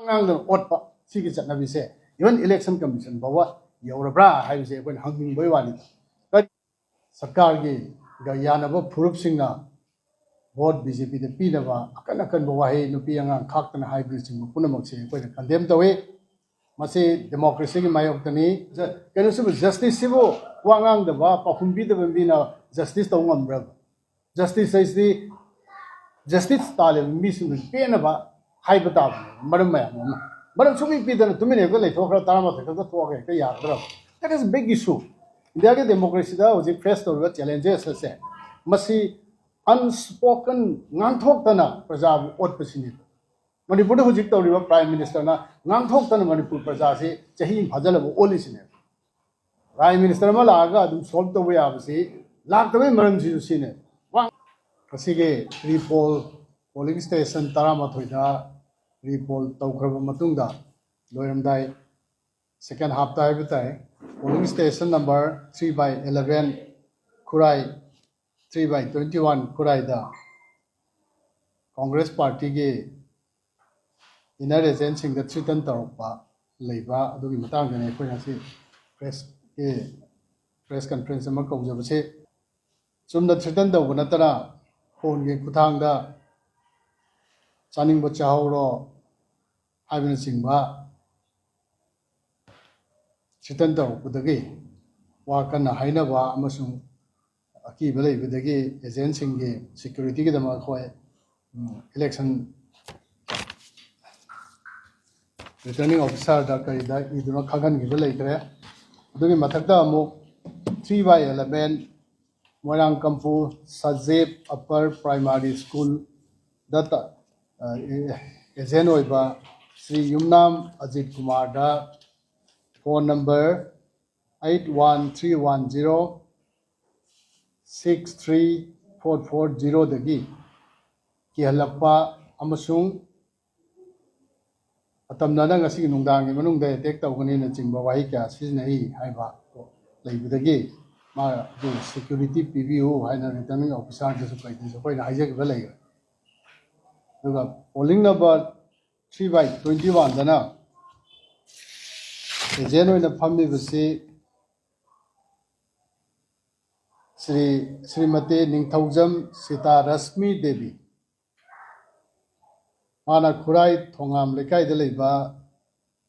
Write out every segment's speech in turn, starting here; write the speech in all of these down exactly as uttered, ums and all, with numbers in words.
ꯉꯥꯡꯗꯅ ꯑꯣꯠꯄ ꯁꯤꯒꯤ ꯆꯠꯅꯕꯤꯁꯦ even election commission ꯐꯥꯎꯕ ꯌꯧꯔꯕ꯭ꯔꯥ ꯍꯥꯏꯕꯁꯦ ꯑꯩꯈꯣꯏꯅ ꯍꯪꯅꯤꯡꯕꯒꯤ ꯋꯥꯅꯤꯗ꯫ ꯀꯔꯤ ꯁꯔꯀꯥꯔꯒꯤꯒ ꯌꯥꯅꯕ ꯐꯨꯔꯨꯞꯁꯤꯡꯅ ꯚꯣꯠ ꯕꯤ ꯖꯦ ꯄꯤꯗ ꯄꯤꯅꯕ ꯑꯀꯟ ꯑꯀꯟꯕ ꯋꯥꯍꯩ ꯅꯨꯄꯤ ꯑꯉꯥꯡ ꯈꯥꯛꯇꯅ ꯍꯥꯏꯕꯅꯆꯤꯡꯕ ꯄꯨꯝꯅꯃꯛꯁꯦ ꯑꯩꯈꯣꯏꯅ condemn ꯇꯧꯏ꯫ ꯃꯁꯤ democracyꯒꯤ ꯃꯥꯌꯣꯛꯇꯅꯤ꯫ ꯖ-, ꯀꯩꯅꯣꯁꯤꯕꯨ, justiceꯁꯤꯕꯨ ꯋꯥ ꯉꯥꯡꯗꯕ, ꯄꯥꯎꯈꯨꯝ ꯄꯤꯗꯕ ꯃꯤꯅ justice ꯇꯧ ꯉꯝꯕ꯭ꯔꯕ? Justice ꯍꯥꯏꯁꯤꯗꯤ justice ꯇꯥꯜꯂꯤꯕ ꯃꯤꯁꯤꯡꯗꯨ ꯄꯦꯟꯅꯕ ꯍꯥꯏꯕ ꯇꯥꯕꯅꯦ꯫ ꯃꯔꯝ ꯃꯌꯥꯝ ꯑꯃ, ꯃꯔꯝ ꯁꯨꯡꯄꯤ ꯄꯤꯗꯅ ꯇꯨꯃꯤꯟꯅ ꯍꯦꯛꯇ ꯂꯩꯊꯣꯛꯈ꯭ꯔ, ꯇꯔꯥꯃꯥꯊꯣꯏ ꯈꯛꯇ ꯊꯣꯛꯑꯒ ꯍꯦꯛꯇ ꯌꯥꯒꯗ꯭ꯔꯕ? That is big issue. ꯏꯟꯗꯤꯌꯥꯒꯤ democracyꯗ ꯍꯧꯖꯤꯛ face ꯇꯧꯔꯤꯕ challenges ꯑꯁꯦ, ꯃꯁꯤ unspoken, ꯉꯥꯡꯊꯣꯛꯇꯅ ꯄ꯭ꯔꯖꯥꯕꯨ ꯑꯣꯠꯄꯁꯤꯅꯦꯕ꯫ ꯃꯅꯤꯄꯨꯔꯗ ꯍꯧꯖꯤꯛ ꯇꯧꯔꯤꯕ Prime Ministerꯅ ꯉꯥꯡꯊꯣꯛꯇꯅ ꯃꯅꯤꯄꯨꯔ ꯄ꯭ꯔꯖꯥꯁꯤ ꯆꯍꯤ ꯑꯃ ꯐꯥꯖꯤꯜꯂꯕ ꯑꯣꯠꯂꯤꯁꯤꯅꯦꯕ꯫ Prime Minister ꯑꯃ ꯂꯥꯛꯑꯒ ꯑꯗꯨꯝ solve ꯇꯧꯕ ꯌꯥꯕꯁꯤ ꯂꯥꯛꯇꯕꯒꯤ ꯃꯔꯝꯁꯤꯁꯨ ꯁꯤꯅꯦ꯫ ꯋꯥ-, ꯉꯁꯤꯒꯤ repoll polling station ꯇꯔꯥꯃꯥꯊꯣꯏꯗ repoll ꯇꯧꯈ꯭ꯔꯕ ꯃꯇꯨꯡꯗ, ꯂꯣꯏꯔꯝꯗꯥꯏ second halfꯇ ꯍꯥꯏꯕ ꯇꯥꯏ, polling station number three by eleven Khurai, three by twenty one ꯈꯨꯔꯥꯏꯗ Congress partyꯒꯤ inner agentꯁꯤꯡꯗ threaten ꯇꯧꯔꯛꯄ ꯂꯩꯕ ꯑꯗꯨꯒꯤ ꯃꯇꯥꯡꯗꯅꯤ ꯑꯩꯈꯣꯏ ꯉꯁꯤ pressꯀꯤ press conference ꯑꯃ ꯀꯧꯖꯕꯁꯤ꯫ ꯆꯨꯝꯅ threaten ꯇꯧꯕ ꯅꯠꯇꯅ phoneꯒꯤ ꯈꯨꯠꯊꯥꯡꯗ "ꯆꯥꯅꯤꯡꯕ ꯆꯥꯍꯧꯔꯣ" ꯍꯥꯏꯕꯅꯆꯤꯡꯕ threaten ꯇꯧꯔꯛꯄꯗꯒꯤ, ꯋꯥ ꯀꯟꯅ ꯍꯥꯏꯅꯕ ꯑꯃꯁꯨꯡ ꯑꯀꯤꯕ ꯂꯩꯕꯗꯒꯤ agentꯁꯤꯡꯒꯤ securityꯒꯤꯗꯃꯛ ꯑꯩꯈꯣꯏ, ꯎꯝ, election returning officerꯗ ꯀꯔꯤꯗ ꯏꯗꯨꯅ ꯈꯪꯍꯟꯈꯤꯕ ꯂꯩꯈ꯭ꯔꯦ꯫ ꯑꯗꯨꯒꯤ ꯃꯊꯛꯇ ꯑꯃꯨꯛ three by eleven ꯃꯣꯏꯔꯥꯡꯀꯝꯄꯨ ꯁꯖꯦꯞ Upper Primary Schoolꯗ ꯇ-, ꯑ, agent ꯑꯣꯏꯕ ꯁ꯭ꯔꯤ ꯌꯨꯝꯅꯥꯝ Ajit ꯀꯨꯃꯥꯔꯗ phone number eight one three one zero six three four four zeroꯗꯒꯤ ꯀꯤꯍꯜꯂꯛꯄ ꯑꯃꯁꯨꯡ ꯑꯇꯝꯅꯅ ꯉꯁꯤꯒꯤ ꯅꯨꯡꯗꯥꯡꯒꯤ ꯃꯅꯨꯡꯗ attack ꯇꯧꯒꯅꯤꯅꯆꯤꯡꯕ ꯋꯥꯍꯩ ꯀꯌꯥ ꯁꯤꯖꯤꯟꯅꯩ ꯍꯥꯏꯕ ꯂꯩꯕꯗꯒꯤ ꯃꯥ ꯑꯗꯨ security ꯄꯤꯕꯤꯌꯨ ꯍꯥꯏꯅ returning officerꯗꯁꯨ ꯀꯩꯗꯁꯨ ꯑꯩꯈꯣꯏꯅ ꯍꯥꯏꯖꯈꯤꯕ ꯂꯩꯈ꯭ꯔꯦ꯫ ꯑꯗꯨꯒ polling number three by twenty one ꯗꯅ ꯑꯦꯖꯦꯟ ꯑꯣꯏꯅ ꯐꯝꯃꯤꯕꯁꯤ ꯁ꯭ꯔꯤ ꯁ꯭ꯔꯤꯃꯇꯤ ꯅꯤꯡꯊꯧꯖꯝ ꯁꯤꯇꯥ ꯔꯁꯃꯤ ꯗꯦꯕꯤ꯫ ꯃꯥꯅ ꯈꯨꯔꯥꯏ ꯊꯣꯉꯥꯝ ꯂꯩꯀꯥꯏꯗ ꯂꯩꯕ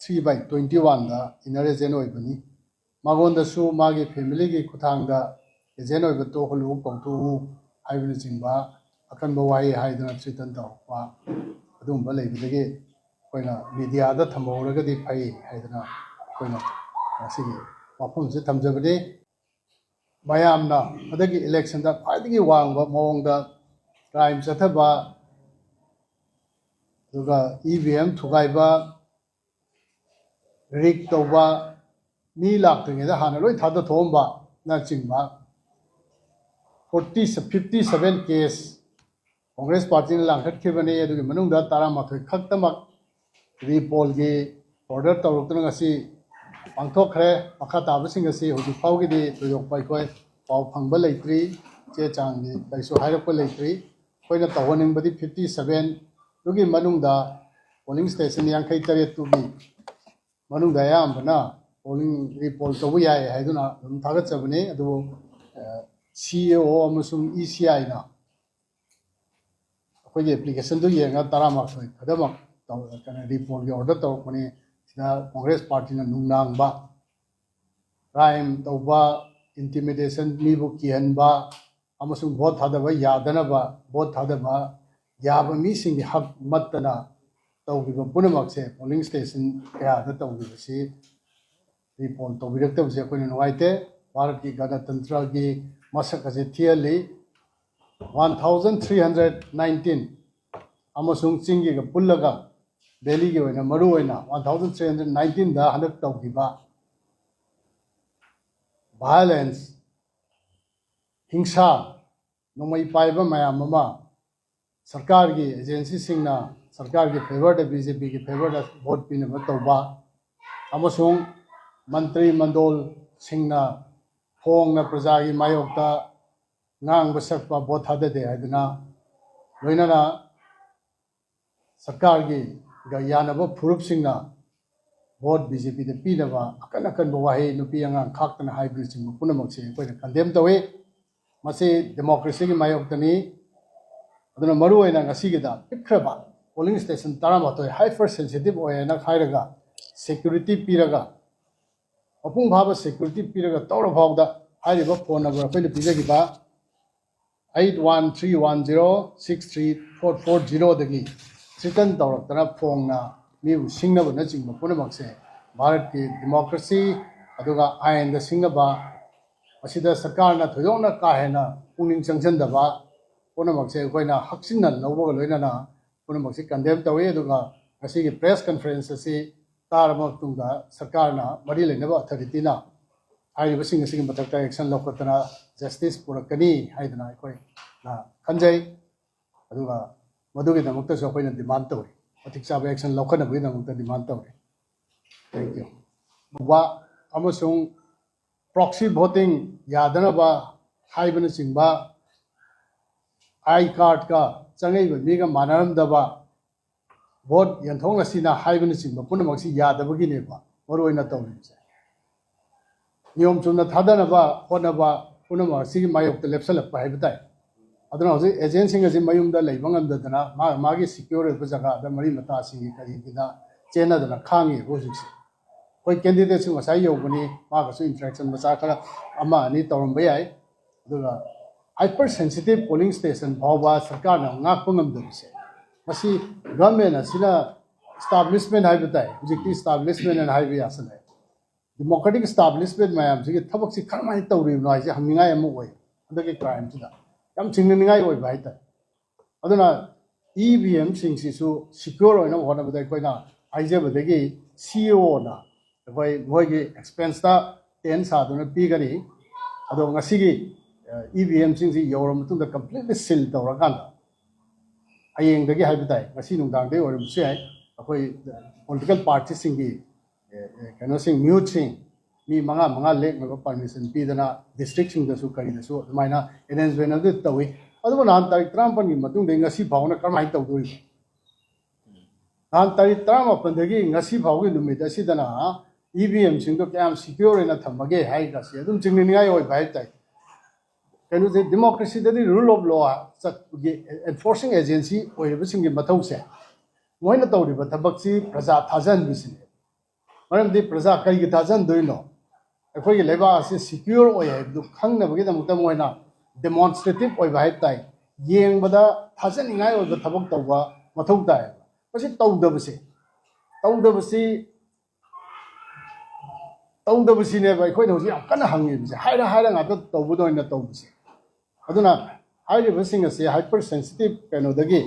three by twenty one the inner agent ꯑꯣꯏꯕꯅꯤ꯫ ꯃꯉꯣꯟꯗꯁꯨ ꯃꯥꯒꯤ ꯐꯦꯃꯤꯂꯤꯒꯤ ꯈꯨꯠꯊꯥꯡꯗ ꯑꯦꯖꯦꯟ ꯑꯣꯏꯕ ꯇꯣꯛꯍꯜꯂꯨ, ꯀꯧꯊꯣꯛꯎ ꯍꯥꯏꯕꯅꯆꯤꯡꯕ ꯑꯀꯟꯕ ꯋꯥꯍꯩ ꯍꯥꯏꯗꯨꯅ ꯊ꯭ꯔꯤꯇꯟ ꯇꯧꯔꯛꯄ ꯑꯗꯨꯒꯨꯝꯕ ꯂꯩꯕꯗꯒꯤ ꯑꯩꯈꯣꯏꯅ ꯃꯤꯗꯤꯌꯥꯗ ꯊꯝꯍꯧꯔꯒꯗꯤ ꯐꯩ ꯍꯥꯏꯗꯅ ꯑꯩꯈꯣꯏꯅ ꯉꯁꯤꯒꯤ ꯋꯥꯐꯝꯁꯤ ꯊꯝꯖꯕꯅꯤ꯫ ꯃꯌꯥꯝꯅ ꯍꯟꯗꯛꯀꯤ ꯏꯂꯦꯛꯁꯟꯗ ꯈ꯭ꯋꯥꯏꯗꯒꯤ ꯋꯥꯡꯕ ꯃꯑꯣꯡꯗ ꯀ꯭ꯔꯥꯏꯝ ꯆꯠꯊꯕ, ꯑꯗꯨꯒ ꯏ ꯚꯤ ꯑꯦꯝ ꯊꯨꯒꯥꯏꯕ, ꯔꯤꯛ ꯇꯧꯕ, ꯃꯤ ꯂꯥꯛꯇ꯭ꯔꯤꯉꯩꯗ ꯍꯥꯟꯅ ꯂꯣꯏ ꯊꯥꯗꯊꯣꯛꯑꯝꯕꯅꯆꯤꯡꯕ forty, fifty seven case Congress ꯄꯥꯔꯇꯤꯅ ꯂꯥꯡꯈꯠꯈꯤꯕꯅꯤ꯫ ꯑꯗꯨꯒꯤ ꯃꯅꯨꯡꯗ ꯇꯔꯥꯃꯥꯊꯣꯏ ꯈꯛꯇꯃꯛ ꯔꯤꯄꯣꯜꯒꯤ ꯑꯣꯔꯗꯔ ꯇꯧꯔꯛꯇꯨꯅ ꯉꯁꯤ ꯄꯥꯡꯊꯣꯛꯈ꯭ꯔꯦ꯫ ꯃꯈꯥ ꯇꯥꯕꯁꯤꯡ ꯑꯁꯤ ꯍꯧꯖꯤꯛ ꯐꯥꯎꯒꯤꯗꯤ ꯊꯣꯏꯗꯣꯛꯄ ꯑꯩꯈꯣꯏ ꯄꯥꯎ ꯐꯪꯕ ꯂꯩꯇ꯭ꯔꯤ꯫ ꯆꯦ ꯆꯥꯡꯒꯤ ꯀꯔꯤꯁꯨ ꯍꯥꯏꯔꯛꯄ ꯂꯩꯇ꯭ꯔꯤ꯫ ꯑꯩꯈꯣꯏꯅ ꯇꯧꯍꯟꯅꯤꯡꯕꯗꯤ fifty seven ꯗꯨꯒꯤ ꯃꯅꯨꯡꯗ ꯄꯣꯂꯤꯡ ꯁ꯭ꯇꯦꯁꯟ ꯌꯥꯡꯈꯩ ꯇꯔꯦꯠꯇꯨꯒꯤ ꯃꯅꯨꯡꯗ ꯑꯌꯥꯝꯕꯅ ꯄꯣꯂꯤꯡ ꯔꯤꯄꯣꯜ ꯇꯧꯕ ꯌꯥꯏ ꯍꯥꯏꯗꯨꯅ ꯑꯗꯨꯝ ꯊꯥꯒꯠꯆꯕꯅꯤ꯫ ꯑꯗꯨꯕꯨ ꯁꯤ ꯑꯦ ꯑꯣ ꯑꯃꯁꯨꯡ ꯏ ꯁꯤ ꯑꯥꯏꯅ ꯑꯩꯈꯣꯏꯒꯤ ꯑꯦꯄ꯭ꯂꯤꯀꯦꯁꯟꯗꯨ ꯌꯦꯡꯉꯒ ꯇꯔꯥꯃꯥꯊꯣꯏ ꯈꯛꯇꯃꯛ ꯇꯧ-, ꯀꯩꯅꯣ, ꯔꯤꯄꯣꯜꯒꯤ ꯑꯣꯔꯗꯔ ꯇꯧꯔꯛꯄꯅꯤ꯫ ꯁꯤꯗ ꯀꯣꯡꯒ꯭ꯔꯦꯁ ꯄꯥꯔꯇꯤꯅ ꯅꯨꯡꯅꯥꯡꯕ, ꯀ꯭ꯔꯥꯏꯝ ꯇꯧꯕ, ꯏꯟꯇꯤꯃꯤꯗꯦꯁꯟ, ꯃꯤꯕꯨ ꯀꯤꯍꯟꯕ ꯑꯃꯁꯨꯡ ꯚꯣꯠ ꯊꯥꯗꯕ ꯌꯥꯗꯅꯕ, ꯚꯣꯠ ꯊꯥꯗꯕ ꯌꯥꯕ ꯃꯤꯁꯤꯡꯒꯤ ꯍꯛ ꯃꯠꯇꯅ ꯇꯧꯈꯤꯕ ꯄꯨꯝꯅꯃꯛꯁꯦ ꯄꯣꯂꯤꯡ ꯁ꯭ꯇꯦꯁꯟ ꯀꯌꯥꯗ ꯇꯧꯈꯤꯕꯁꯤ ꯔꯤꯄꯣꯜ ꯇꯧꯕꯤꯔꯛꯇꯕꯁꯦ ꯑꯩꯈꯣꯏꯅ ꯅꯨꯡꯉꯥꯏꯇꯦ꯫ ꯚꯥꯔꯠꯀꯤ ꯒꯅꯇꯟꯇ꯭ꯔꯒꯤ ꯃꯁꯛ ꯑꯁꯦ ꯊꯤꯍꯜꯂꯤ꯫ One thousand three hundred nineteen ꯑꯃꯁꯨꯡ ꯆꯤꯡꯒꯤꯒ ꯄꯨꯜꯂꯒ ꯚꯦꯂꯤꯒꯤ ꯑꯣꯏꯅ ꯃꯔꯨ ꯑꯣꯏꯅ one thousand three hundred nineteen ꯗ ꯍꯟꯗꯛ ꯇꯧꯈꯤꯕ ꯚꯥꯏꯑꯣꯂꯦꯟꯁ, ꯍꯤꯡꯁꯥ, ꯅꯣꯡꯃꯩ ꯄꯥꯏꯕ ꯃꯌꯥꯝ ꯑꯃ ꯁꯔꯀꯥꯔꯒꯤ ꯑꯦꯖꯦꯟꯁꯤꯁꯤꯡꯅ ꯁꯔꯀꯥꯔꯒꯤ ꯐꯦꯚꯔꯗ, ꯕꯤ ꯖꯦ ꯄꯤꯒꯤ ꯐꯦꯚꯔꯗ ꯚꯣꯠ ꯄꯤꯅꯕ ꯇꯧꯕ ꯑꯃꯁꯨꯡ ꯃꯟꯇ꯭ꯔꯤ ꯃꯟꯗꯣꯜꯁꯤꯡꯅ ꯐꯣꯡꯅ ꯄ꯭ꯔꯖꯥꯒꯤ ꯃꯥꯌꯣꯛꯇ ꯉꯥꯡꯕ ꯁꯛꯄ, ꯚꯣꯠ ꯊꯥꯗꯗꯦ ꯍꯥꯏꯗꯨꯅ, ꯂꯣꯏꯅꯅ ꯁꯔꯀꯥꯔꯒꯤ ꯌꯥꯅꯕ ꯐꯨꯔꯨꯞꯁꯤꯡꯅ ꯚꯣꯠ ꯕꯤ ꯖꯦ ꯄꯤꯗ ꯄꯤꯅꯕ ꯑꯀꯟ ꯑꯀꯟꯕ ꯋꯥꯍꯩ, ꯅꯨꯄꯤ ꯑꯉꯥꯡ ꯈꯥꯛꯇꯅ ꯍꯥꯏꯕꯅꯆꯤꯡꯕ ꯄꯨꯝꯅꯃꯛꯁꯦ ꯑꯩꯈꯣꯏꯅ ꯀꯟꯗꯦꯝ ꯇꯧꯏ꯫ ꯃꯁꯤ ꯗꯦꯃꯣꯀ꯭ꯔꯦꯁꯤꯒꯤ ꯃꯥꯌꯣꯛꯇꯅꯤ꯫ ꯑꯗꯨꯅ ꯃꯔꯨꯑꯣꯏꯅ ꯉꯁꯤꯒꯤꯗ ꯄꯤꯛꯈ꯭ꯔꯕ ꯄꯣꯂꯤꯡ ꯁ꯭ꯇꯦꯁꯟ ꯇꯔꯥꯃꯥꯊꯣꯏ ꯍꯥꯏꯄꯔ ꯁꯦꯟꯁꯤꯇꯤꯚ ꯑꯣꯏ ꯍꯥꯏꯅ ꯍꯥꯏꯔꯒ, ꯁꯦꯀ꯭ꯌꯨꯔꯤꯇꯤ ꯄꯤꯔꯒ, ꯃꯄꯨꯡ ꯐꯥꯕ ꯁꯦꯀ꯭ꯌꯨꯔꯤꯇꯤ ꯄꯤꯔꯒ ꯇꯧꯔ ꯐꯥꯎꯗ ꯍꯥꯏꯔꯤꯕ ꯐꯣꯟ ꯅꯝꯕꯔ ꯑꯩꯈꯣꯏꯅ ꯄꯤꯖꯈꯤꯕ eight one three one zero six three four four ꯖꯤꯔꯣꯗꯒꯤ ꯊ꯭ꯔꯤꯇꯟ ꯇꯧꯔꯛꯇꯅ ꯐꯣꯡꯅ ꯃꯤꯕꯨ ꯁꯤꯡꯅꯕꯅꯆꯤꯡꯕ ꯄꯨꯝꯅꯃꯛꯁꯦ ꯚꯥꯔꯠꯀꯤ ꯗꯦꯃꯣꯀ꯭ꯔꯦꯁꯤ ꯑꯗꯨꯒ ꯑꯥꯏꯟꯗ ꯁꯤꯡꯅꯕ, ꯃꯁꯤꯗ ꯁꯔꯀꯥꯔꯅ ꯊꯣꯏꯗꯣꯛꯅ ꯀꯥ ꯍꯦꯟꯅ ꯄꯨꯛꯅꯤꯡ ꯆꯪꯁꯤꯟꯗꯕ ꯄꯨꯝꯅꯃꯛꯁꯦ ꯑꯩꯈꯣꯏꯅ ꯍꯛꯆꯤꯟꯅ ꯂꯧꯕꯒ ꯂꯣꯏꯅꯅ ꯄꯨꯝꯅꯃꯛꯁꯤ ꯀꯟꯗꯦꯝ ꯇꯧꯏ꯫ ꯑꯗꯨꯒ ꯉꯁꯤꯒꯤ ꯄ꯭ꯔꯦꯁ ꯀꯟꯐꯔꯦꯟꯁ ꯑꯁꯤ ꯇꯥꯔꯕ ꯃꯇꯨꯡꯗ ꯁꯔꯀꯥꯔꯅ ꯃꯔꯤ ꯂꯩꯅꯕ ꯑꯣꯊꯣꯔꯤꯇꯤꯅ ꯍꯥꯏꯔꯤꯕꯁꯤꯡ ꯑꯁꯤꯒꯤ ꯃꯊꯛꯇ ꯑꯦꯛꯁꯟ ꯂꯧꯈꯠꯇꯅ ꯖꯁꯇꯤꯁ ꯄꯨꯔꯛꯀꯅꯤ ꯍꯥꯏꯗꯅ ꯑꯩꯈꯣꯏꯅ ꯈꯟꯖꯩ꯫ ꯑꯗꯨꯒ ꯃꯗꯨꯒꯤꯗꯃꯛꯇꯁꯨ ꯑꯩꯈꯣꯏꯅ ꯗꯤꯃꯥꯟ ꯇꯧꯔꯤ, ꯃꯇꯤꯛ ꯆꯥꯕ ꯑꯦꯛꯁꯟ ꯂꯧꯈꯠꯅꯕꯒꯤꯗꯃꯛꯇ ꯗꯤꯃꯥꯟ ꯇꯧꯔꯤ꯫ Thank you꯫ ꯋꯥ ꯑꯃꯁꯨꯡ ꯄ꯭ꯔꯣꯛꯁꯤ ꯚꯣꯇꯤꯡ ꯌꯥꯗꯅꯕ ꯍꯥꯏꯕꯅꯆꯤꯡꯕ, ꯑꯥꯏ ꯀꯥꯔꯗꯀ ꯆꯪꯉꯛꯏꯕ ꯃꯤꯒ ꯃꯥꯟꯅꯔꯝꯗꯕ, ꯚꯣꯠ ꯌꯦꯟꯊꯣꯛꯅꯁꯤꯅ ꯍꯥꯏꯕꯅꯆꯤꯡꯕ ꯄꯨꯝꯅꯃꯛꯁꯤ ꯌꯥꯗꯕꯒꯤꯅꯦꯕ ꯃꯔꯨꯑꯣꯏꯅ ꯇꯧꯔꯤꯕꯁꯦ꯫ ꯅꯤꯌꯣꯝ ꯆꯨꯝꯅ ꯊꯥꯗꯅꯕ ꯍꯣꯠꯅꯕ ꯄꯨꯝꯅꯃꯛ ꯑꯁꯤꯒꯤ ꯃꯥꯌꯣꯛꯇ ꯂꯦꯞꯁꯜꯂꯛꯄ ꯍꯥꯏꯕ ꯇꯥꯏ꯫ ꯑꯗꯨꯅ ꯍꯧꯖꯤꯛ ꯑꯦꯖꯦꯟꯁꯤꯡ ꯑꯁꯤ ꯃꯌꯨꯝꯗ ꯂꯩꯕ ꯉꯝꯗꯗꯅ ꯃꯥ ꯃꯥꯒꯤ ꯁꯤꯀ꯭ꯌꯣꯔ ꯑꯣꯏꯕ ꯖꯒꯥꯗ ꯃꯔꯤ ꯃꯇꯥꯁꯤꯡꯒꯤ ꯀꯔꯤꯒꯤꯗ ꯆꯦꯟꯅꯗꯅ ꯈꯥꯡꯉꯤꯕ ꯍꯧꯖꯤꯛꯁꯦ꯫ ꯑꯩꯈꯣꯏ ꯀꯦꯟꯗꯤꯗꯦꯠꯁꯨ ꯉꯁꯥꯏ ꯌꯧꯕꯅꯤ, ꯃꯥꯒꯁꯨ ꯏꯟꯇꯔꯦꯛꯁꯟ ꯃꯆꯥ ꯈꯔ ꯑꯃ ꯑꯅꯤ ꯇꯧꯔꯝꯕ ꯌꯥꯏ꯫ ꯑꯗꯨꯒ ꯍꯥꯏꯄꯔ ꯁꯦꯟꯁꯤꯇꯤꯚ ꯄꯣꯂꯤꯡ ꯁ꯭ꯇꯦꯁꯟ ꯐꯥꯎꯕ ꯁꯔꯀꯥꯔꯅ ꯉꯥꯛꯄ ꯉꯝꯗꯕꯁꯦ, ꯃꯁꯤ ꯒꯚꯔꯟꯃꯦꯟ ꯑꯁꯤꯅ ꯏꯁꯇꯥꯕ꯭ꯂꯤꯁꯃꯦꯟ ꯍꯥꯏꯕ ꯇꯥꯏ, ꯍꯧꯖꯤꯛꯇꯤ ꯏꯁꯇꯥꯕ꯭ꯂꯤꯁꯃꯦꯟ ꯍꯥꯏꯅ ꯍꯥꯏꯕ ꯌꯥꯁꯜꯂꯛꯑꯦ꯫ ꯗꯦꯃꯣꯀ꯭ꯔꯦꯇꯤꯛ ꯏꯁꯇꯥꯕ꯭ꯂꯤꯁꯃꯦꯟ ꯃꯌꯥꯝꯁꯤꯒꯤ ꯊꯕꯛꯁꯤ ꯀꯔꯝꯍꯥꯏꯅ ꯇꯧꯔꯤꯕꯅꯣ ꯍꯥꯏꯁꯦ ꯍꯪꯅꯤꯡꯉꯥꯏ ꯑꯃ ꯑꯣꯏ꯫ ꯍꯟꯗꯛꯀꯤ ꯀ꯭ꯔꯥꯏꯝꯁꯤꯗ ꯌꯥꯝ ꯆꯤꯡꯅꯅꯤꯡꯉꯥꯏ ꯑꯣꯏꯕ ꯍꯥꯏꯇꯥꯔꯦ꯫ ꯑꯗꯨꯅ ꯏ ꯚꯤ ꯑꯦꯝꯁꯤꯡꯁꯤꯁꯨ ꯁꯤꯀ꯭ꯌꯣꯔ ꯑꯣꯏꯅꯕ ꯍꯣꯠꯅꯕꯗ ꯑꯩꯈꯣꯏꯅ ꯍꯥꯏꯖꯕꯗꯒꯤ ꯁꯤ ꯏ ꯑꯣꯅ ꯑꯩꯈꯣꯏ ꯃꯣꯏꯒꯤ ꯑꯦꯛꯁꯄꯦꯟꯁꯇ ꯇꯦꯟ ꯁꯥꯗꯨꯅ ꯄꯤꯒꯅꯤ꯫ ꯑꯗꯣ ꯉꯁꯤꯒꯤ ꯏ ꯚꯤ ꯑꯦꯝꯁꯤꯡꯁꯤ ꯌꯧꯔꯕ ꯃꯇꯨꯡꯗ ꯀꯝꯄ꯭ꯂꯤꯠꯂꯤ ꯁꯤꯜ ꯇꯧꯔꯀꯥꯟꯗ ꯍꯌꯦꯡꯗꯒꯤ ꯍꯥꯏꯕ ꯇꯥꯏ, ꯉꯁꯤ ꯅꯨꯡꯗꯥꯡꯗꯒꯤ ꯑꯣꯏꯔꯝꯕꯁꯨ ꯌꯥꯏ, ꯑꯩꯈꯣꯏ ꯄꯣꯂꯤꯇꯤꯀꯦꯜ ꯄꯥꯔꯇꯤꯁꯤꯡꯒꯤ ꯀꯩꯅꯣꯁꯤꯡ, ꯃꯤꯍꯨꯠꯁꯤꯡ ꯃꯤ ꯃꯉꯥ ꯃꯉꯥ ꯂꯦꯛꯅꯕ ꯄꯔꯃꯤꯁꯟ ꯄꯤꯗꯅ ꯗꯤꯁꯇ꯭ꯔꯤꯛꯁꯤꯡꯗꯁꯨ ꯀꯔꯤꯗꯁꯨ ꯑꯗꯨꯃꯥꯏꯅ ꯑꯦꯔꯦꯟꯖꯃꯦꯟ ꯑꯗꯨ ꯇꯧꯏ꯫ ꯑꯗꯨꯕꯨ ꯅꯍꯥꯟ ꯇꯥꯔꯤꯛ ꯇꯔꯥꯃꯥꯄꯜꯒꯤ ꯃꯇꯨꯡꯗꯒꯤ ꯉꯁꯤ ꯐꯥꯎꯅ ꯀꯔꯝꯍꯥꯏꯅ ꯇꯧꯗꯣꯔꯤꯕ? ꯅꯍꯥꯟ ꯇꯥꯔꯤꯛ ꯇꯔꯥꯃꯥꯄꯟꯗꯒꯤ ꯉꯁꯤ ꯐꯥꯎꯒꯤ ꯅꯨꯃꯤꯠ ꯑꯁꯤꯗꯅ ꯏ ꯚꯤ ꯑꯦꯝꯁꯤꯡꯗꯣ ꯀꯌꯥꯝ ꯁꯤꯀ꯭ꯌꯣꯔ ꯑꯣꯏꯅ ꯊꯝꯃꯒꯦ ꯍꯥꯏꯔꯒ ꯁꯤ ꯑꯗꯨꯝ ꯆꯤꯡꯅꯅꯤꯡꯉꯥꯏ ꯑꯣꯏꯕ ꯍꯥꯏꯕ ꯇꯥꯏ꯫ ꯀꯩꯅꯣꯁꯦ, ꯗꯤꯃꯣꯀ꯭ꯔꯦꯁꯤꯗꯗꯤ ꯔꯨꯜ ꯑꯣꯐ ꯂꯣ ꯆꯠꯄꯒꯤ ꯑꯦꯟꯐꯣꯔꯁꯤꯡ ꯑꯦꯖꯦꯟꯁꯤ ꯑꯣꯏꯔꯤꯕꯁꯤꯡꯒꯤ ꯃꯊꯧꯁꯦ, ꯃꯣꯏꯅ ꯇꯧꯔꯤꯕ ꯊꯕꯛꯁꯤ ꯄ꯭ꯔꯖꯥ ꯊꯥꯖꯍꯟꯕꯁꯤꯅꯦ꯫ ꯃꯔꯝꯗꯤ ꯄ꯭ꯔꯖꯥ ꯀꯔꯤꯒꯤ ꯊꯥꯖꯍꯟꯗꯣꯏꯅꯣ? ꯑꯩꯈꯣꯏꯒꯤ ꯂꯩꯕꯥꯛ ꯑꯁꯤ ꯁꯤꯀ꯭ꯌꯣꯔ ꯑꯣꯏ ꯍꯥꯏꯕꯗꯨ ꯈꯪꯅꯕꯒꯤꯗꯃꯛꯇ ꯃꯣꯏꯅ ꯗꯦꯃꯣꯟꯁꯇ꯭ꯔꯦꯇꯤꯞ ꯑꯣꯏꯕ ꯍꯥꯏꯕ ꯇꯥꯏ, ꯌꯦꯡꯕꯗ ꯊꯥꯖꯅꯤꯡꯉꯥꯏ ꯑꯣꯏꯕ ꯊꯕꯛ ꯇꯧꯕ ꯃꯊꯧ ꯇꯥꯏ꯫ ꯃꯁꯤ ꯇꯧꯗꯕꯁꯦ, ꯇꯧꯗꯕꯁꯤ, ꯇꯧꯗꯕꯁꯤꯅꯦꯕ ꯑꯩꯈꯣꯏꯅ ꯍꯧꯖꯤꯛ ꯌꯥꯝ ꯀꯟꯅ ꯍꯪꯉꯤꯕꯁꯦ, ꯍꯥꯏꯔ ꯍꯥꯏꯔ ꯉꯥꯛꯇ ꯇꯧꯕꯗ ꯑꯣꯏꯅ ꯇꯧꯕꯁꯦ꯫ ꯑꯗꯨꯅ ꯍꯥꯏꯔꯤꯕꯁꯤꯡ ꯑꯁꯤ ꯍꯥꯏꯄꯔ ꯁꯦꯟꯁꯤꯇꯤꯞ ꯀꯩꯅꯣꯗꯒꯤ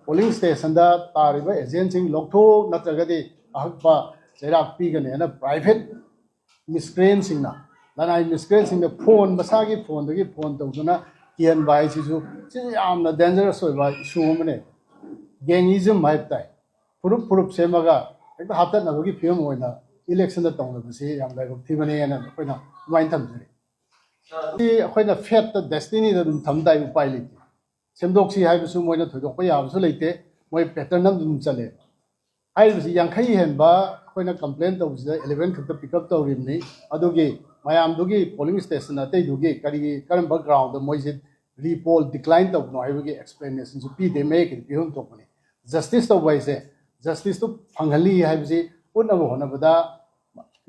ꯄꯣꯂꯤꯡ ꯁ꯭ꯇꯦꯁꯟꯗ ꯇꯥꯔꯤꯕ ꯑꯦꯖꯦꯟꯁꯤꯡ ꯂꯧꯊꯣꯛꯎ, ꯅꯠꯇ꯭ꯔꯒꯗꯤ ꯑꯍꯛꯄ ꯆꯩꯔꯥꯛ ꯄꯤꯒꯅꯤ ꯍꯥꯏꯅ ꯄ꯭ꯔꯥꯏꯚꯦꯠ ꯃꯤꯁꯀ꯭ꯔꯦꯟꯁꯤꯡꯅ, ꯂꯅꯥꯏ ꯃꯤꯁꯀ꯭ꯔꯦꯟꯁꯤꯡꯅ ꯐꯣꯟ, ꯃꯁꯥꯒꯤ ꯐꯣꯟꯗꯒꯤ ꯐꯣꯟ ꯇꯧꯗꯨꯅ ꯀꯤꯍꯟꯕ ꯍꯥꯏꯁꯤꯁꯨ, ꯁꯤꯁꯨ ꯌꯥꯝꯅ ꯗꯦꯟꯖꯔꯁ ꯑꯣꯏꯕ ꯏꯁꯨ ꯑꯃꯅꯦ꯫ ꯒꯦꯡꯏꯖꯝ ꯍꯥꯏꯕ ꯇꯥꯏ꯫ ꯐꯨꯔꯨꯞ ꯐꯨꯔꯨꯞ ꯁꯦꯝꯃꯒ ꯍꯦꯛꯇ ꯍꯥꯠꯇꯠꯅꯕꯒꯤ ꯐꯤꯕꯝ ꯑꯣꯏꯅ ꯏꯂꯦꯛꯁꯟꯗ ꯇꯧꯅꯕꯁꯤ ꯌꯥꯝ ꯂꯥꯏꯕꯛ ꯊꯤꯕꯅꯦꯅ ꯑꯩꯈꯣꯏꯅ ꯑꯗꯨꯃꯥꯏꯅ ꯊꯝꯖꯔꯤ꯫ ꯁꯤ ꯑꯩꯈꯣꯏꯅ ꯐꯦꯠꯇ, ꯗꯦꯁꯇꯤꯅꯤꯗ ꯑꯗꯨꯝ ꯊꯝ ꯇꯥꯏ, ꯎꯄꯥꯏ ꯂꯩꯇꯦ꯫ ꯁꯦꯝꯗꯣꯛꯁꯤ ꯍꯥꯏꯕꯁꯨ ꯃꯣꯏꯅ ꯊꯣꯏꯗꯣꯛꯄ ꯌꯥꯕꯁꯨ ꯂꯩꯇꯦ, ꯃꯣꯏ ꯄꯦꯇꯔꯟ ꯑꯃ ꯑꯗꯨꯝ ꯆꯠꯂꯦ꯫ ꯍꯥꯏꯔꯤꯕꯁꯤ ꯌꯥꯡꯈꯩ ꯍꯦꯟꯕ ꯑꯩꯈꯣꯏꯅ ꯀꯝꯄ꯭ꯂꯦꯟ ꯇꯧꯕꯁꯤꯗ ꯑꯦꯂꯦꯚꯦꯟ ꯈꯛꯇ ꯄꯤꯛ ꯑꯞ ꯇꯧꯔꯤꯕꯅꯤ꯫ ꯑꯗꯨꯒꯤ ꯃꯌꯥꯝꯗꯨꯒꯤ ꯄꯣꯂꯤꯡ ꯁ꯭ꯇꯦꯁꯟ ꯑꯇꯩꯗꯨꯒꯤ ꯀꯔꯤꯒꯤ, ꯀꯔꯝꯕ ꯒ꯭ꯔꯥꯎꯟꯗ ꯃꯣꯏꯁꯦ ꯔꯤꯄꯣꯜ ꯗꯤꯀ꯭ꯂꯥꯏꯟ ꯇꯧꯕꯅꯣ ꯍꯥꯏꯕꯒꯤ ꯑꯦꯛꯁꯄ꯭ꯂꯦꯅꯦꯁꯟꯁꯨ ꯄꯤꯗꯦ, ꯃꯌꯦꯛꯀꯤꯗꯤ ꯄꯤꯐꯝ ꯊꯣꯛꯄꯅꯤ꯫ ꯖꯁꯇꯤꯁ ꯇꯧꯕ ꯍꯥꯏꯁꯦ ꯖꯁꯇꯤꯁꯇꯨ ꯐꯪꯍꯜꯂꯤ ꯍꯥꯏꯕꯁꯤ ꯎꯠꯅꯕ ꯍꯣꯠꯅꯕꯗ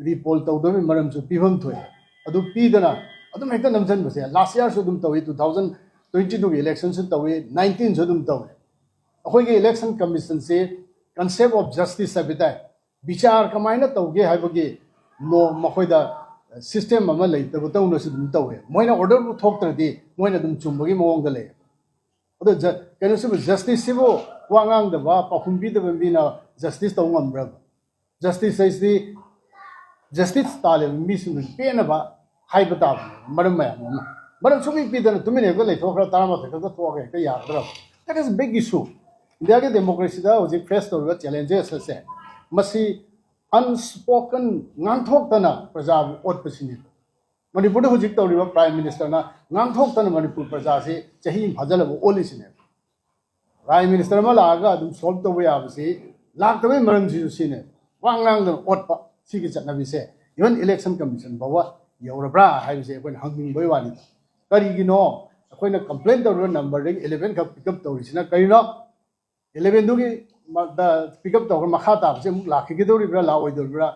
ꯔꯤꯄꯣꯜ ꯇꯧꯗꯕꯒꯤ ꯃꯔꯝꯁꯨ ꯄꯤꯐꯝ ꯊꯣꯛꯑꯦ꯫ ꯑꯗꯨ ꯄꯤꯗꯅ ꯑꯗꯨꯝ ꯍꯦꯛꯇ ꯅꯝꯁꯤꯟꯕꯁꯦ, ꯂꯥꯁ ꯌꯥꯔꯁꯨ ꯑꯗꯨꯝ ꯇꯧꯏ, ꯇꯨ ꯊꯥꯎꯖꯟ ꯇ꯭ꯋꯦꯟꯇꯤ ꯇꯨꯒꯤ ꯏꯂꯦꯛꯁꯟꯁꯨ ꯇꯧꯏ, ꯅꯥꯏꯟꯇꯤꯟꯁꯨ ꯑꯗꯨꯝ ꯇꯧꯏ꯫ ꯑꯩꯈꯣꯏꯒꯤ ꯏꯂꯦꯛꯁꯟ ꯀꯃꯤꯁꯟꯁꯤ ꯀꯟꯁꯦꯞ ꯑꯣꯐ ꯖꯁꯇꯤꯁ ꯍꯥꯏꯕ ꯇꯥꯏ, ꯕꯤꯆꯥꯔ ꯀꯃꯥꯏꯅ ꯇꯧꯒꯦ ꯍꯥꯏꯕꯒꯤ ꯂꯣ ꯃꯈꯣꯏꯗ ꯁꯤꯁꯇꯦꯝ ꯑꯃ ꯂꯩꯇꯕ ꯇꯧꯅꯁꯨ ꯑꯗꯨꯝ ꯇꯧꯋꯦ꯫ ꯃꯣꯏꯅ ꯑꯣꯔꯗꯔꯕꯨ ꯊꯣꯛꯇ꯭ꯔꯗꯤ ꯃꯣꯏꯅ ꯑꯗꯨꯝ ꯆꯨꯝꯕꯒꯤ ꯃꯑꯣꯡꯗ ꯂꯩ꯫ ꯑꯗꯣ ꯖ-, ꯀꯩꯅꯣꯁꯤꯕꯨ, ꯖꯁꯇꯤꯁꯁꯤꯕꯨ ꯋꯥ ꯉꯥꯡꯗꯕ, ꯄꯥꯎꯈꯨꯝ ꯄꯤꯗꯕ ꯃꯤꯅ ꯖꯁꯇꯤꯁ ꯇꯧ ꯉꯝꯕ꯭ꯔꯕ? ꯖꯁꯇꯤꯁ ꯍꯥꯏꯁꯤꯗꯤ ꯖꯁꯇꯤꯁ ꯇꯥꯜꯂꯤꯕ ꯃꯤꯁꯤꯡꯗꯨ ꯄꯦꯟꯅꯕ ꯍꯥꯏꯕ ꯇꯥꯕꯅꯦ, ꯃꯔꯝ ꯃꯌꯥꯝ ꯑꯃ꯫ ꯃꯔꯝ ꯁꯨꯡꯄꯤ ꯄꯤꯗꯅ ꯇꯨꯃꯤꯟꯅ ꯍꯦꯛꯇ ꯂꯩꯊꯣꯛꯈ꯭ꯔ, ꯇꯔꯥꯃꯥꯊꯣꯏ ꯈꯛꯇ ꯊꯣꯛꯑꯒ ꯍꯦꯛꯇ ꯌꯥꯒꯗ꯭ꯔꯕ? That is big issue. ꯏꯟꯗꯤꯌꯥꯒꯤ ꯗꯦꯃꯣꯀ꯭ꯔꯦꯁꯤꯗ ꯍꯧꯖꯤꯛ ꯐꯦꯁ ꯇꯧꯔꯤꯕ ꯆꯦꯂꯦꯟꯖꯦꯁ ꯑꯁꯦ, ꯃꯁꯤ ꯑꯟꯁ꯭ꯄꯣꯀꯟ, ꯉꯥꯡꯊꯣꯛꯇꯅ ꯄ꯭ꯔꯖꯥꯕꯨ ꯑꯣꯠꯄꯁꯤꯅꯤ꯫ ꯃꯅꯤꯄꯨꯔꯗ ꯍꯧꯖꯤꯛ ꯇꯧꯔꯤꯕ ꯄ꯭ꯔꯥꯏꯝ ꯃꯤꯅꯤꯁꯇꯔꯅ ꯉꯥꯡꯊꯣꯛꯇꯅ ꯃꯅꯤꯄꯨꯔ ꯄ꯭ꯔꯖꯥꯁꯤ ꯆꯍꯤ ꯑꯃ ꯐꯥꯖꯤꯜꯂꯕ ꯑꯣꯜꯂꯤꯁꯤꯅꯦꯕ꯫ ꯄ꯭ꯔꯥꯏꯝ ꯃꯤꯅꯤꯁꯇꯔ ꯑꯃ ꯂꯥꯛꯑꯒ ꯑꯗꯨꯝ ꯁꯣꯜꯕ ꯇꯧꯕ ꯌꯥꯕꯁꯤ ꯂꯥꯛꯇꯕꯒꯤ ꯃꯔꯝꯁꯤꯁꯨ ꯁꯤꯅꯦ꯫ ꯋꯥ ꯉꯥꯡꯗꯅ ꯑꯣꯠꯄ ꯁꯤꯒꯤ ꯆꯠꯅꯕꯤꯁꯦ even election commission ꯐꯥꯎꯕ ꯌꯧꯔꯕ꯭ꯔꯥ ꯍꯥꯏꯕꯁꯦ ꯑꯩꯈꯣꯏꯅ ꯍꯪꯅꯤꯡꯕꯒꯤ ꯋꯥꯅꯤꯗ꯫ ꯀꯔꯤꯒꯤꯅꯣ ꯑꯩꯈꯣꯏꯅ complain ꯇꯧꯔꯤꯕ number ꯗꯒꯤ eleven ꯈꯛ pick up ꯇꯧꯔꯤꯁꯤꯅ ꯀꯔꯤꯅꯣ? Eleven ꯗꯨꯒꯤ ꯃ-, ꯗ pick up ꯇꯧꯔꯒ ꯃꯈꯥ ꯇꯥꯕꯁꯦ ꯑꯃꯨꯛ ꯂꯥꯛꯈꯤꯒꯗꯧꯔꯤꯕ꯭ꯔꯥ ꯂꯥꯛꯑꯣꯏꯗꯧꯔꯤꯕ꯭ꯔꯥ?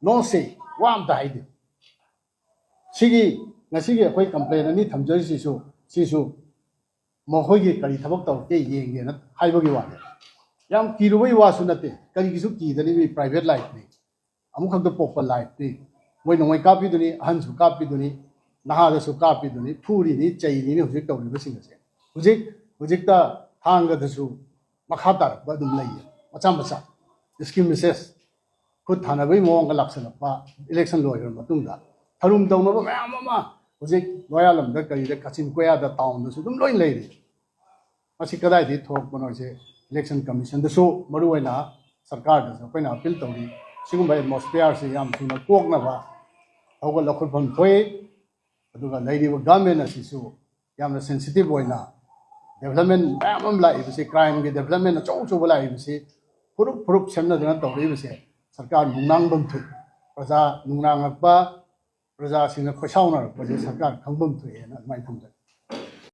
No say, ꯋꯥ ꯑꯝꯇ ꯍꯥꯏꯗꯦ꯫ ꯁꯤꯒꯤ ꯉꯁꯤꯒꯤ ꯑꯩꯈꯣꯏ complain ꯑꯅꯤ ꯊꯝꯖꯔꯤꯁꯤꯁꯨ ꯁꯤꯁꯨ ꯃꯈꯣꯏꯒꯤ ꯀꯔꯤ ꯊꯕꯛ ꯇꯧꯔꯛꯀꯦ ꯌꯦꯡꯒꯦꯅ ꯍꯥꯏꯕꯒꯤ ꯋꯥꯅꯤ꯫ ꯌꯥꯝ ꯀꯤꯔꯨꯕꯒꯤ ꯋꯥꯁꯨ ꯅꯠꯇꯦ, ꯀꯔꯤꯒꯤꯁꯨ ꯀꯤꯗꯅꯤ? ꯃꯤ private life ꯅꯤ, ꯑꯃꯨꯛꯈꯛꯇ ꯄꯣꯛꯄ life ꯅꯤ꯫ ꯃꯣꯏ ꯅꯣꯡꯃꯩ ꯀꯥꯞꯄꯤꯗꯨꯅꯤ, ꯑꯍꯟꯁꯨ ꯀꯥꯞꯄꯤꯗꯨꯅꯤ, ꯅꯍꯥꯗꯁꯨ ꯀꯥꯞꯄꯤꯗꯨꯅꯤ, ꯐꯨꯔꯤꯅꯤ, ꯆꯩꯔꯤꯅꯤ ꯍꯧꯖꯤꯛ ꯇꯧꯔꯤꯕꯁꯤꯡ ꯑꯁꯦ꯫ ꯍꯧꯖꯤꯛ ꯍꯧꯖꯤꯛꯇ ꯊꯥꯡꯒꯗꯁꯨ ꯃꯈꯥ ꯇꯥꯔꯛꯄ ꯑꯗꯨꯝ ꯂꯩꯌꯦ, ꯃꯆꯥ ꯃꯆꯥ skirmishes, ꯈꯨꯠ ꯊꯥꯅꯕꯒꯤ ꯃꯑꯣꯡꯒ ꯂꯥꯛꯁꯜꯂꯛꯄ election ꯂꯣꯏꯈ꯭ꯔ ꯃꯇꯨꯡꯗ꯫ ꯊꯔꯨꯝ ꯇꯧꯅꯕ ꯃꯌꯥꯝ ꯑꯃ ꯍꯧꯖꯤꯛ ꯂꯣꯌꯥꯂꯝꯗ, ꯀꯔꯤꯗ, ꯀꯥꯆꯤꯟ ꯀꯣꯌꯥꯗ, town ꯗꯁꯨ ꯑꯗꯨꯝ ꯂꯣꯏ ꯂꯩꯔꯤ꯫ ꯃꯁꯤ ꯀꯗꯥꯏꯗꯒꯤ ꯊꯣꯛꯂꯛꯄꯅꯣ ꯍꯥꯏꯁꯦ election commission ꯗꯁꯨ ꯃꯔꯨꯑꯣꯏꯅ ꯁꯔꯀꯥꯔꯗꯁꯨ ꯑꯩꯈꯣꯏꯅ appeal ꯇꯧꯔꯤ꯫ ꯁꯤꯒꯨꯝꯕ atmosphere ꯁꯦ ꯌꯥꯝ ꯊꯨꯅ ꯀꯣꯛꯅꯕ ꯊꯧꯒꯠ ꯂꯧꯈꯠꯐꯝ ꯊꯣꯛꯏ꯫ ꯑꯗꯨꯒ ꯂꯩꯔꯤꯕ government ꯑꯁꯤꯁꯨ ꯌꯥꯝꯅ sensitive ꯑꯣꯏꯅ, development ꯃꯌꯥꯝ ꯑꯃ ꯂꯥꯛꯏꯕꯁꯤ, crime ꯒꯤ development ꯑꯆꯧ ꯑꯆꯧꯕ ꯂꯥꯛꯏꯕꯁꯤ ꯐꯨꯔꯨꯞ ꯐꯨꯔꯨꯞ ꯁꯦꯝꯅꯗꯅ ꯇꯧꯔꯛꯏꯕꯁꯦ ꯁꯔꯀꯥꯔ ꯅꯨꯡꯅꯥꯡꯐꯝ ꯊꯣꯛꯏ꯫ ꯄ꯭ꯔꯖꯥ ꯅꯨꯡꯅꯥꯡꯉꯛꯄ, ꯄ꯭ꯔꯖꯥꯁꯤꯡꯅ ꯈꯣꯏꯁꯥꯎꯅꯔꯛꯄꯁꯦ ꯁꯔꯀꯥꯔ ꯈꯪꯐꯝ ꯊꯣꯛꯑꯦꯅ ꯑꯗꯨꯃꯥꯏꯅ ꯊꯝꯖꯒꯦ꯫